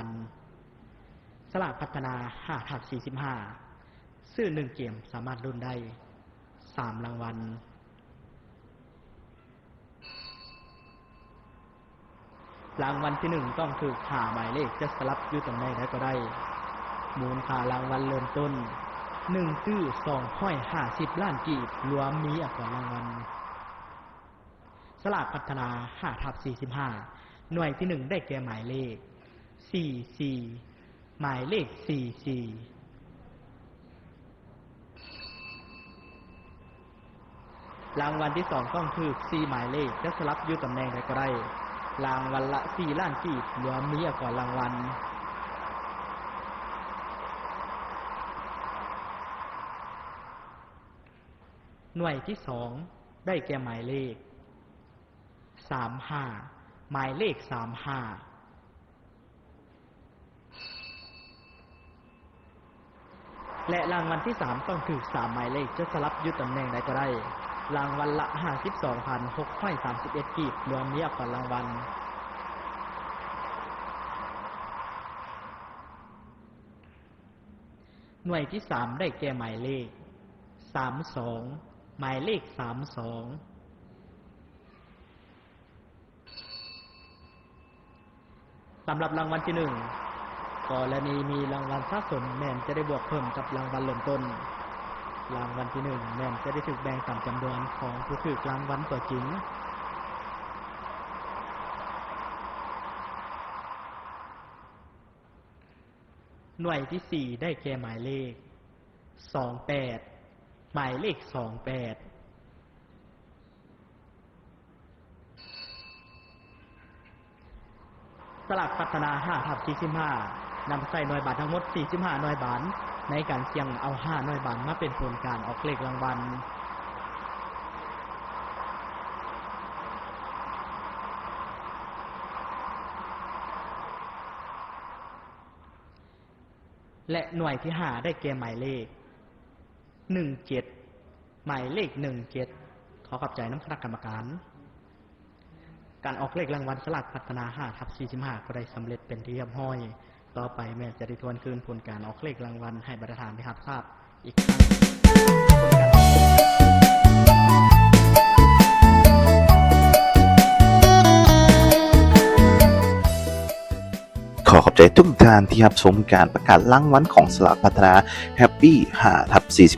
ນ ສະຫຼາກພັດທະນາ ຫ້າທັບສີ່ສິບຫ້າ ຊື້ໜຶ່ງເກມສາມາດລຸ້ນໄດ້ສາມລາງວັນ. ລາງວັນທີໜຶ່ງຕ້ອງຖືກຫ້າໝາຍເລກ ຈະສະຫຼັບຢູ່ຕຳແໜ່ງໃດກໍໄດ້. ມູນຄ່າລາງວັນເລີ່ມຕົ້ນໜຶ່ງຕື້ສອງຮ້ອຍຫ້າສິບລ້ານກີບ, ລວມມີອາກອນລາງວັນ. ສະຫຼາກພັດທະນາ ຫ້າທັບສີ່ສິບຫ້າ ໜ່ວຍທີໜຶ່ງໄດ້ແກ່ໝາຍເລກ ສີ່ສີ່ ໝາຍເລກ ສີ່ສີ່ ລາງວັນທີສອງຕ້ອງຖືກສີ່ໝາຍເລກ ຈະສະຫຼັບຢູ່ຕຳແໜ່ງໃດກໍໄດ້. ລາງວັນລະສີ່ລ້ານກີບ, ລວມມີອາກອນລາງວັນ. ໜ່ວຍທີສອງໄດ້ແກ່ໝາຍເລກ ສາມຫ້າ ໝາຍເລກ ສາມຫ້າ ແລະ ລາງວັນທີສາມຕ້ອງຖືກສາມໝາຍເລກ ຈະສະຫຼັບຢູ່ຕຳແໜ່ງໃດກໍໄດ້. ລາງວັນລະຫ້າສິບສອງພັນຫົກຮ້ອຍສາມສິບເອັດກີບ, ລວມມີອາກອນລາງວັນ. ໜ່ວຍທີສາມໄດ້ແກ່ໝາຍເລກ ສາມສອງ ໝາຍເລກ ສາມສອງ. ສຳລັບລາງວັນທີໜຶ່ງ, ກໍລະນີມີລາງວັນສະສົມແມ່ນຈະໄດ້ບວກເພີ່ມກັບລາງວັນເລີ່ມຕົ້ນ. ລາງວັນທີໜຶ່ງແມ່ນຈະໄດ້ຖືກແບ່ງຕາມຈຳນວນຂອງຜູ້ຖືກລາງວັນຕົວຈິງ. ໜ່ວຍທີສີ່ໄດ້ແກ່ໝາຍເລກ ສອງແປດ ໝາຍເລກ ສອງແປດ. ສະຫຼາກພັດທະນາ ຫ້າທັບສີ່ສິບຫ້າ ນຳໃຊ້ໜ່ວຍບານທັງໝົດ ສີ່ສິບຫ້າໜ່ວຍບານ ໃນການສ່ຽງເອົາຫ້າໜ່ວຍບານມາເປັນຜົນການອອກເລກລາງວັນ. ແລະ ໜ່ວຍທີຫ້າໄດ້ແກ່ໝາຍເລກ ໜຶ່ງເຈັດ ໝາຍເລກ ໜຶ່ງເຈັດ. ຂໍຂອບໃຈນຳຄະນະກຳມະການ. ການອອກເລກລາງວັນສະຫຼາກພັດທະນາ ຫ້າທັບສີ່ສິບຫ້າ ກໍໄດ້ສຳເລັດເປັນທີ່ຮຽບຮ້ອຍ. ຕໍ່ໄປແມ່ນຈະໄດ້ທວນຄືນຜົນການອອກເລກລາງວັນໃຫ້ບັນດາທ່ານໄດ້ຮັບຊາບອີກຄັ້ງ. ຂໍຂອບໃຈທຸກທ່ານທີ່ຮັບຊົມການປະກາດລາງວັນຂອງສະຫຼາກພັດທະນາ Happy ຫ້າທັບສີ່ສິບ